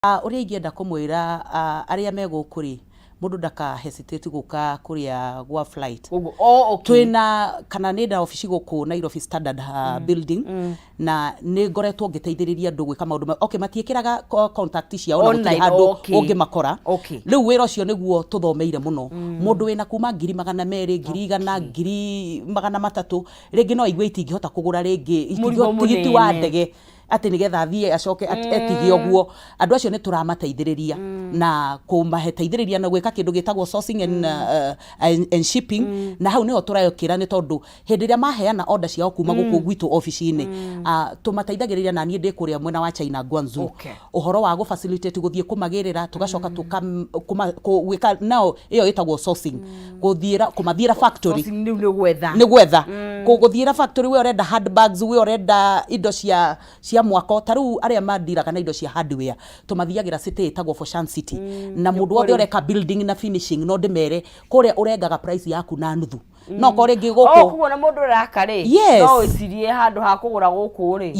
Ũrĩa ingĩenda kũmwĩra arĩa me gũkũ rĩ, mũndũ ndaka hesitate gũka kũrĩa gwa flight. Koguo, oh, okay. Twĩna kana nĩ na obici gũkũ Nairobi Standard Building, na nĩ ngoretwo ngĩteithĩrĩria andũ gwĩka maũndũ okay, matiĩkĩraga contact ciao na gũtirĩ Online, handũ ũngĩmakora. Rĩu wĩra ũcio nĩguo tũthomeire mũno. Mũndũ wĩna kuma 200,000, 100,000, 300,000, rĩngĩ no aigue itingĩhota kũgũra rĩngĩ, Mũrigo tigiti wa mũnene. ndege atĩ nĩgetha athiĩ acoke etige ũguo. Andũ acio nĩ tũramateithĩrĩria na kũmateithĩrĩria na gwĩka kĩndũ gĩtagwo sourcing and shipping. Na hau nĩho tũrekĩra, nĩ tondũ hĩndĩ ĩrĩa maheana order ciao kuma gũkũ gwitũ obici-inĩ, tũmateithagĩrĩria na niĩ ndĩ kũrĩa mwena wa China, Guangzhou. Ũhoro wa gũ facilitate gũthiĩ kũmagĩrĩra, tũgacoka gwĩka nao ĩyo ĩtagwo sourcing, gũthiĩra kũmathiĩra factory. Sourcing rĩu nĩ gwetha. Nĩ gwetha gũthiĩra factory, we ũrenda handbags, we ũrenda indo cia mwako. Ta rĩu arĩa mandiraga na indo cia hardware, tũmathiagĩra city ĩtagwo Foshan City, na mũndũ wothe ũreka building na finishing, no ndĩmere kũrĩa ũrengaga price yaku na nuthu, no korwo rĩngĩ Oh, gũkũ koguo na mũndũ ũraka rĩ, no wĩcirie handũ ha kũgũra gũkũ rĩ,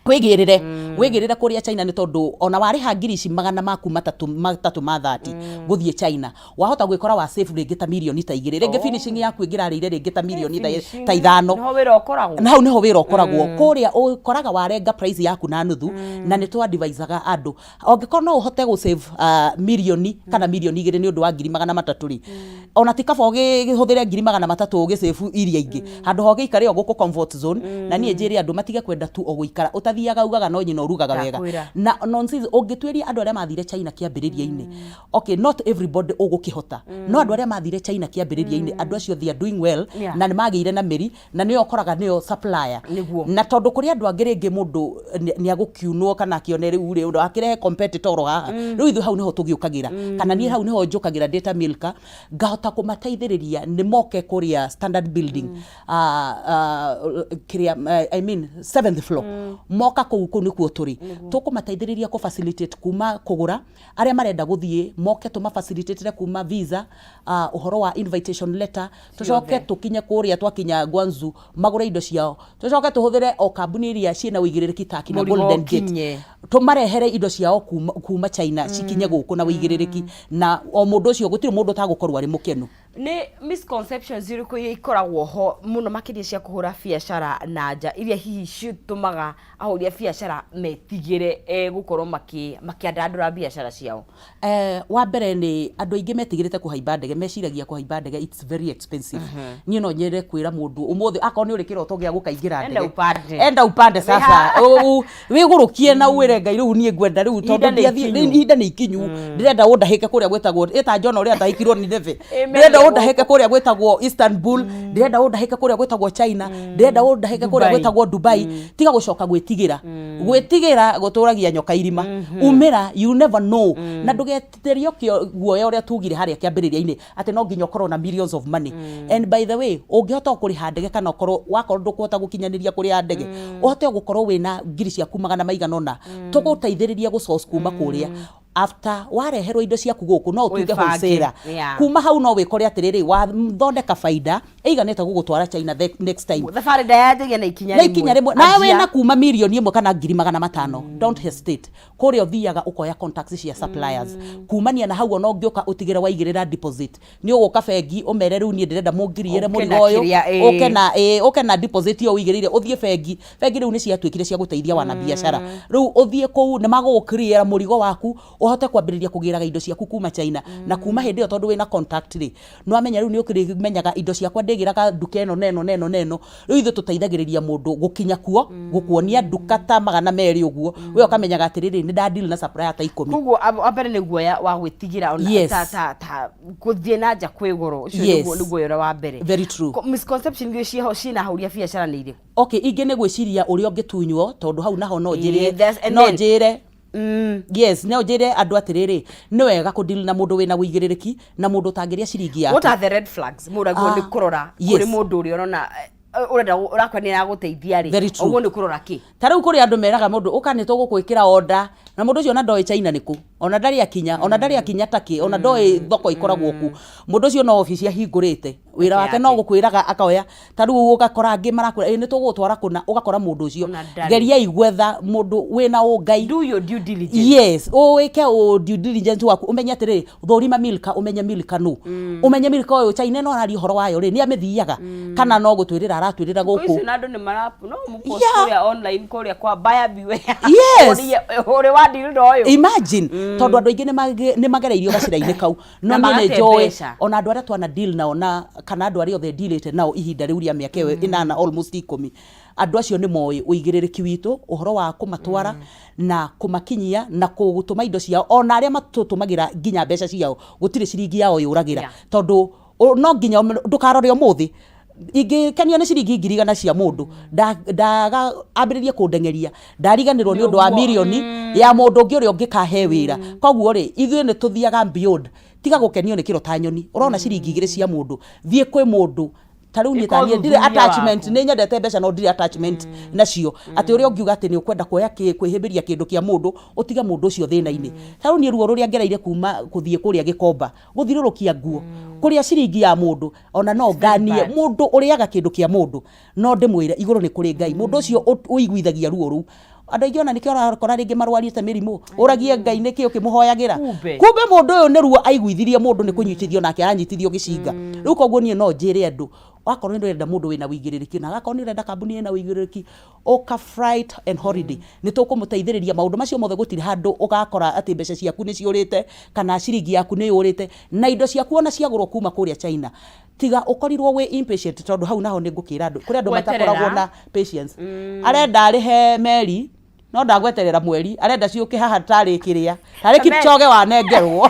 wĩigĩrĩre. Wĩgĩrĩre kũrĩa China, nĩ tondũ ona warĩha ngiri ici magana maku matatũ ma 30 gũthiĩ China, wahota gwĩkora wa save rĩngĩ ta mirioni ta 2, rĩngĩ finishing yaku ĩngĩrarĩire rĩngĩ ta mirioni ta Finishing, ta 5. Nĩho wĩra ũkoragwo. Na hau nĩho wĩra ũkoragwo. Kũrĩa ũkoraga warenga price yaku na nuthu, na nĩ twadvisaga andũ, angĩkorwo no ũhote gũ save mirioni kana 2 mirioni nĩ ũndũ wa 300,000 rĩ, ona ti kaba ũgĩhũthĩre 300,000 ũgĩsave iria ingĩ handũ ha ũgĩikare o gũkũ comfort zone. Na niĩ njĩre andũ matige kwenda tu o gũikara ũtathiaga ugaga no nyina ũrugaga wega. Ndakwĩra. Na nonsense. Ũngĩtuĩria andũ arĩa mathire China kĩambĩrĩria-inĩ, okay, not everybody ũgũkĩhota, no andũ arĩa mathire China kĩambĩrĩria-inĩ, andũ acio they are doing well na nĩ magĩire na mĩri, na nĩyo ũkoraga nĩyo supplier. Na tondũ kũrĩ andũ angĩ rĩngĩ mũndũ nĩ agũkiunwo kana akĩone rĩu rĩ ũndũ akĩrehe competitor oro haha. Rĩu ithuĩ hau nĩho tũgĩũkagĩra, kana niĩ hau nĩho njũkagĩra ndĩ ta Milka, ngahota kũmateithĩrĩria nĩ moke kũrĩa Standard Building, kĩrĩa, I mean seventh floor. Moka kũu, kũu nĩkuo tũrĩ, tũkũmateithĩrĩria kũ facilitate kuma kũgũra. Arĩa marenda gũthiĩ moke tũmafacilitatĩre kuma visa, ũhoro wa invitation letter, tũcoke tũkinye kũrĩa. Twakinya Guangzhou, magũre indo ciao, tũcoke tũhũthĩre o kambuni iria ciĩna ũigĩrĩrĩki ta kina Mũrigo Golden Gate, ũkinye. tũmarehere indo ciao kuma China cikinye gũkũ na ũigĩrĩrĩki, na o mũndũ ũcio gũtirĩ mũndũ ũtagũkorwo arĩ mũkenu. Nĩ misconceptions irĩkũ iria ikoragwo ho mũno makĩria cia kũhũra biacara na nja, iria hihi citũmaga ahũri a biacara metigĩre gũkorwo makĩandandũra biacara ciao? Wa mbere nĩ andũ aingĩ metigĩrĩte kũhaimba ndege, meciragia kũhaimba ndege it's very expensive. Niĩ no nyende kwĩra mũndũ ũmũthĩ, akorwo nĩ ũrĩ kĩroto gĩa gũkaingĩra Enda ndege, upande. Enda upande sasa. Wĩgũrũkie na wĩre Ngai rĩu niĩ ngwenda rĩu tondũ Ihinda nĩ ndiathiĩ ikinyu. Ihinda nĩ ikinyu, ndĩrenda ũndahĩke kũrĩa gwĩtagwo ĩta John ũrĩa atahĩkirwo nĩ Neve. Amen. Ndĩrenda ũndahĩke kũrĩa gwĩtagwo Istanbul, ndĩrenda ũndahĩke kũrĩa gwĩtagwo China, ndĩrenda ũndahĩke kũrĩa Dubai. gwĩtagwo Dubai. Tiga gũcoka gwĩtigĩra. Gwĩtigĩra gũtũragia nyoka irima. Umĩra, you never know, na ndũgetĩrio kĩo guoya ũrĩa tugire harĩa kĩambĩrĩria-inĩ atĩ no nginya ũkorwo na millions of money. And by the way, ũngĩhota kũrĩha ndege, kana ũkorwo wakorwo ndũkũhota gũkinyanĩria kũrĩha ndege, ũhote gũkorwo wĩna ngiri ciaku magana maigana ũna, tũgũteithĩrĩria gũ source kuma kũrĩa. After wareherwo indo ciaku gũkũ, no ũtuĩke Wĩbange. wholesaler. Kuma hau no wĩkore atĩrĩrĩ, wathondeka baida ĩiganĩte gũgũtwara China the next time. Thabarĩ ndayanjagia na ikinya Na ikinya rĩmwe. Nawe Anjia. wĩna kuma 1 1,500,000, don't hesitate. Kũrĩa ũthiaga ũkoya contacts cia suppliers, kumania na hau ona ũngĩũka ũtigĩre waigĩrĩra deposit, nĩ ũgũka bengi ũmere rĩu niĩ ndĩrenda mũngiriĩre Ũke mũrigo na ũyũ. kĩrĩa, ĩĩ. Ũke na deposit ĩyo ũigĩrĩire, ũthiĩ bengi. Bengi rĩu nĩ ciatuĩkire cia gũteithia wana biacara. Rĩu ũthiĩ kũu nĩ magũgũclear mũrigo waku, ũhote kwambĩrĩria kũgĩraga indo ciaku kuma China. Na kuma hĩndĩ ĩyo, tondũ wĩna contact rĩ, nĩ wamenya rĩu nĩ ũkĩmenyaga indo ciakwa ndĩgĩraga nduka ĩno na ĩno na ĩno na ĩno. Rĩu ithuĩ tũteithagĩrĩria mũndũ gũkinya kuo, gũkuonia nduka ta 200 ũguo, we ũkamenyaga atĩrĩrĩ, nĩ ndadeal na supplier ta 10. Koguo wa mbere nĩ guoya wa gwĩtigĩra ona ta gũthiĩ na nja kwĩ goro. Ũcio nĩguo guoya ũrĩa wa mbere. Very true. Misconception iria ciĩho ciĩna ahũri a biacara nĩ irĩkũ? Okay, ingĩ nĩ gwĩciria ũrĩa ũngĩtunywo, tondũ hau naho no njĩre and no njĩre yes, no njĩre andũ atĩrĩrĩ, nĩ wega kũdeal na mũndũ wĩna ũigĩrĩrĩki na mũndũ ũtangĩrĩa ciringi yaku. What are the red flags mũndũ agĩrĩirwo nĩ kũrora kũrĩ mũndũ ũrĩa ũrona ũrenda ũrakora nĩ aragũteithia rĩ? Very true. Ũguo nĩ kũrora kĩ? Ta rĩu kũrĩ andũ meraga mũndũ ũka nĩ tũgũkwĩkĩra order, na mũndũ ũcio ona ndoĩ China nĩ kũ. Ona ndarĩ akinya, ona ndarĩ akinya takĩ, ona ndoĩ thoko ĩkoragwo kũ. Mũndũ ũcio no obici ahingũrĩte, wĩra wake no gũkwĩraga akoya. Ta rĩu ũgakora angĩ marakwĩra ĩ nĩ tũgũgũtwara kũna, ũgakora mũndũ ũcio. Ona ndarĩ. Geriai gwetha mũndũ wĩna ũngai. Do your due diligence. Yes, ũwĩke ũ due diligence waku, ũmenye atĩrĩrĩ, thũrima Milka, ũmenye Milka nũ. Ũmenye Milka ũyũ China ĩno araria ũhoro wayo rĩ, nĩ amĩthiaga kana no gũtwĩrĩra aratwĩrĩra Kũ gũkũ. icio na andũ nĩ mara no mũpost Yeah. kũrĩa online kũrĩa kwa buyer beware. Yes. Ũrie ũrĩ wa deal na ũyũ. Imagine, tondũ andũ aingĩ nĩ magereirio gacĩra-inĩ kau. No Na niĩ nĩ magate njũĩ mbeca. ona andũ arĩa twana deal nao na kana andũ arĩa othe dealĩte nao ihinda rĩu rĩa mĩaka ĩyo 8 almost 10, andũ acio nĩ moĩ ũigĩrĩrĩki witũ ũhoro wa kũmatwara na kũmakinyia na gũtũma indo ciao, ona arĩa matũtũmagĩra nginya mbeca ciao, gũtirĩ ciringi yao yũragĩra. Tondũ no nginya ndũkarore ũmũthĩ ingĩkenio nĩ ciringi 100,000 cia mũndũ, ndaga ambĩrĩrie kũndengeria, ndariganĩrwo nĩ ũndũ wa Nĩũguo. mirioni ya mũndũ ũngĩ ũrĩa ũngĩkahe wĩra. Koguo rĩ, ithuĩ nĩ tũthiaga beyond. Tiga gũkenio nĩ kĩro ta nyoni ũrona ciringi 2 cia mũndũ, thiĩ kwĩ mũndũ. Ta rĩu niĩ Ĩka ta niĩ ndirĩ ũthuthuria attachment, waku. nĩ nyendete mbeca no ndirĩ attachment nacio, atĩ ũrĩa ũngiuga atĩ nĩ ũkwenda kuoya kwĩhĩmbĩria kĩndũ kĩa mũndũ ũtige mũndũ ũcio thĩna-inĩ. Ta rĩu niĩ ruo rũrĩa ngereire kuma gũthiĩ kũrĩa Gĩkomba, gũthirũrũkia nguo, kũrĩa ciringi ya mũndũ, ona no nganie bad. mũndũ ũrĩaga kĩndũ kĩa mũndũ, no ndĩmwĩre igũrũ nĩ kũrĩ Ngai. Mũndũ ũcio ũiguithagia ruo rũu. Andũ aingĩ ona nĩkĩo ũrakora rĩngĩ marwarĩte mĩrimũ, ũragie Ngai nĩkĩ ũkĩmũhoyagĩra, Kumbe. kumbe mũndũ ũyũ nĩ ruo aiguithirie mũndũ nĩ kũnyitithio nake aranyitithio gĩcinga. Rĩu koguo niĩ no njĩre andũ, wakorwo nĩ ũrenda mũndũ wĩna ũigĩrĩrĩki, na agakorwo nĩ ũrenda kambuni ĩna ũigĩrĩrĩki, ũka Flight and Holiday, nĩ tũkũmũteithĩrĩria maũndũ macio mothe. Gũtirĩ handũ ũgakora atĩ mbeca ciaku nĩ ciũrĩte kana ciringi yaku nĩ yũrĩte, na indo ciaku ona ciagũrwo kuma kũrĩa China, tiga ũkorirwo wĩ impatient, tondũ hau naho nĩ ngũkĩra andũ, kũrĩ andũ Gweterera. matakoragwo na patience. Arenda arĩhe meri no ndagweterera mweri, arenda ciũke haha tarĩ kĩrĩa tarĩ Kipchoge wanengerwo.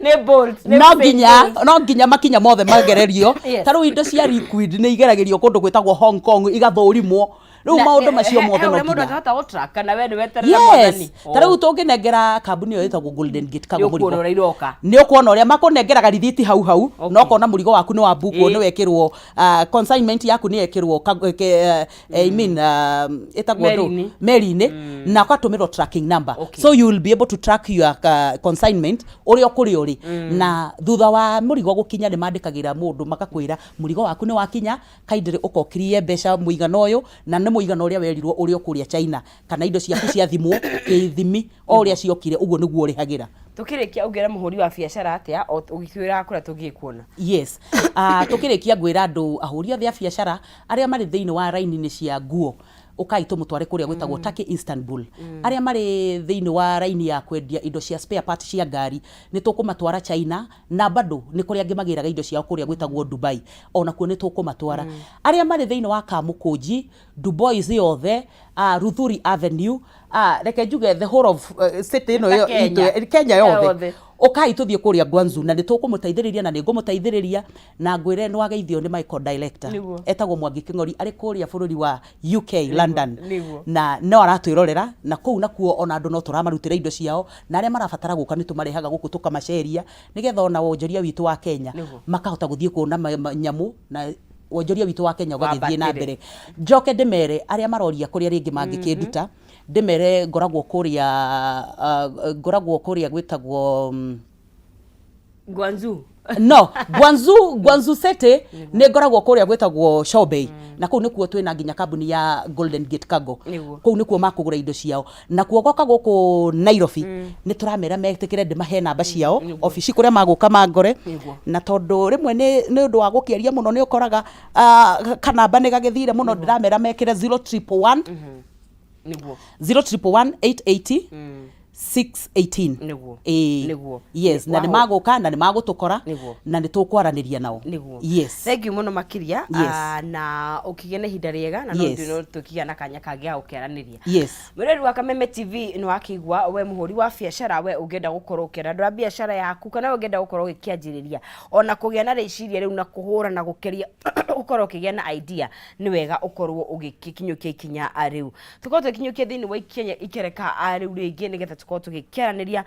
Nĩ Bolt, nĩ No Usain nginya Bolt. No nginya makinya mothe magererio. Ta rĩu indo cia liquid nĩ igeragĩrio kũndũ gwĩtagwo Hong Kong, igathũrimwo. Rĩu maũndũ macio mothe no no mũndũ nginya angĩhota gũ-track kana we nĩ weterera mwathani. Yes, ta rĩu tũngĩnengera kambuni ĩyo ĩtagwo Golden Gate Cargo Nĩ ũkuona mũrigo, ũrĩa iroka. Nĩ ũkuona ũrĩa makũnengeraga rithiti hau hau, na ũkona mũrigo waku nĩ wambukwo, nĩ wekĩrwo consignment yaku nĩ yekĩrwo I mean, ĩtagwo ndũ? Meri-inĩ. Meri-inĩ, na ũgatũmĩrwo tracking number. So you will be able to track your consignment ũrĩa kũrĩa ũrĩ. Na thutha wa mũrigo gũkinya, nĩ mandĩkagĩra mũndũ makakwĩra mũrigo waku nĩ wakinya, kindly ũkokirie mbeca mũigana ũyũ, na nĩ mũigana ũrĩa werirwo ũrĩ o kũrĩa China, kana indo ciaku ciathimwo kĩthimi o ũrĩa ciokire, ũguo nĩguo ũrĩhagĩra. Tũkĩrĩkia, ũngĩra mũhũri wa biacara atĩa o ũgĩtwĩraga kũrĩa tũngĩkuona? Yes, tũkĩrĩkia ngwĩra andũ ahũri othe a biacara arĩa marĩ thĩinĩ wa raini-inĩ cia nguo, ũkai tũmũtware kũrĩa gwĩtagwo Turkey Istanbul. Arĩa marĩ thĩinĩ wa raini ya kwendia indo cia spare part cia ngari, nĩ tũkũmatwara China, na bado nĩ kũrĩ angĩ magĩraga indo ciao kũrĩa gwĩtagwo Dubai, onakuo nĩ tũkũmatwara. Arĩa marĩ thĩinĩ wa Kamũkũnji, Dubois yothe, Ruthuri Avenue, reke njuge the whole of city ĩno Ta ĩyo Kenya. itũ, Kenya yothe, Yothe. Ũkai tũthiĩ kũrĩa Guangzhou, na nĩ tũkũmũteithĩrĩria na nĩ ngũmũteithĩrĩria, na ngwĩre nĩ wageithio nĩ Michael Director. Etagwo Mwangi Kĩng'ori, arĩ kũrĩa bũrũri wa UK, London. Na no aratwĩrorera na kũu nakuo, ona andũ no tũramarutĩra indo ciao, na arĩa marabatara gũka nĩ tũmarehaga gũkũ tũkamaceria, nĩgetha ona wonjoria witũ wa Kenya makahota gũthiĩ kuona nyamũ, na wonjoria witũ wa Kenya ũgagĩthiĩ na Wambatĩre. mbere. Njoke ndĩmere arĩa maroria kũrĩa rĩngĩ mangĩkĩnduta, ndĩmere ngoragwo kũrĩa gwĩtagwo Guangzhou. No, Guangzhou, Guangzhou City, nĩ ngoragwo kũrĩa gwĩtagwo Shobei, na kũu nĩkuo twĩna nginya kambuni ya Golden Gate Cargo. Kũu nĩkuo makũgũra indo ciao. Na kuo goka gũkũ Nairobi, nĩ tũramera metĩkĩre ndĩmahe namba ciao obici kũrĩa magũka mangore. Na tondũ rĩmwe nĩ ũndũ wa gũkĩaria mũno, nĩ ũkoraga kanamba nĩ gagĩthire mũno, ndĩramera mekĩre 0111 0111 880 618. Ĩĩ. Yes, na nĩ magũka na nĩ magũtũkora na nĩ tũkwaranĩria nao. Yes. Thank you mũno makĩria. Yes. Na ũkĩgĩa na ihinda rĩega, na no no tũkĩgĩa na kanya kangĩ ga gũkĩaranĩria. Yes. Mwĩrori wa Kameme TV, nĩ wakĩigua, we mũhũri wa biacara, we ũngĩenda gũkorwo ũkĩandandũra biacara yaku, kana we ũngĩenda gũkorwo ũgĩkĩanjĩrĩria ona kũgĩa na rĩciria rĩu na kũhũra na gũkĩria ũkorwo ũkĩgĩa na idea, nĩ wega ũkorwo ũgĩkinyũkia ikinya rĩu. Tũkorwo tũgĩkinyũkia thĩinĩ wa ikinya ikereka rĩu rĩngĩ nĩgetha tũkorwo Tũkorwo tũgĩkĩaranĩria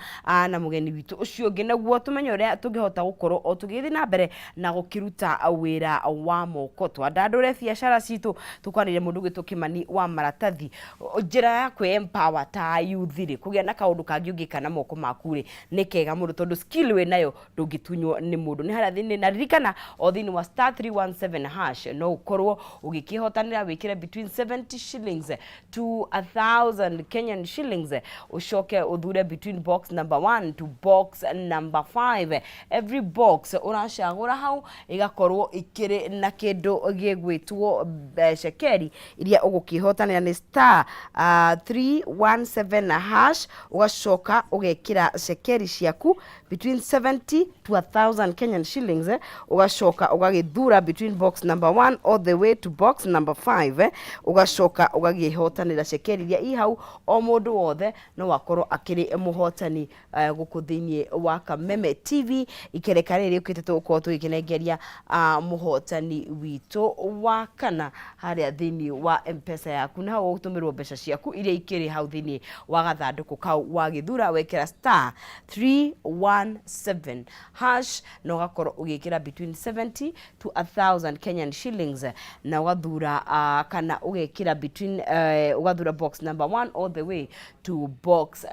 na mũgeni witũ ũcio ũngĩ nĩguo tũmenye ũrĩa tũngĩhota gũkorwo o tũgĩthiĩ na mbere na gũkĩruta wĩra wa moko, twandandũre biacara citũ. Tũkwanĩria mũndũ ũgwĩtwo Kĩmani wa Maratathi, njĩra ya kwĩ empower ta youth rĩ, kũgĩa na kaũndũ kangĩ ũngĩka na moko maku rĩ, nĩ kega mũno tondũ skill wĩ nayo ndũngĩtunywo nĩ mũndũ. Nĩ harĩa thĩinĩ na ririkana o thĩinĩ wa *317 hash no ũkorwo ũgĩkĩhotanĩra, wĩkĩre between 70 shillings to 1000 Kenyan shillings, ũcoke ũthure between box number 1 to box number 5. Every box ũracagũra hau ĩgakorwo ikĩrĩ na kĩndũ gĩgwĩtwo cekeri iria ũgũkĩhotanĩra. Nĩ *317 hash, ũgacoka ũgekĩra cekeri ciaku between 70 to 1000 Kenyan shillings, ũgacoka ũgagĩthura between box number 1 all the way to box number 5, ũgacoka ũgagĩhotanĩra cekeri iria i hau. O mũndũ wothe no akorwo akĩrĩ mũhotani gũkũ thĩinĩ wa Kameme TV. Ikereka rĩrĩ rĩũkĩte tũgũkorwo tũgĩkĩnengeria mũhotani witũ wa kana harĩa thĩinĩ wa Mpesa yaku, na hau ũgũtũmĩrwo mbeca ciaku iria ikĩrĩ hau thĩinĩ wa gathandũkũ kau wagĩthura wekĩra *317 hash, na ũgakorwo ũgĩkĩra between 70 to 1000 Kenyan shillings, na ũgathura kana ũgekĩra between ũgathura box number 1 all the way to box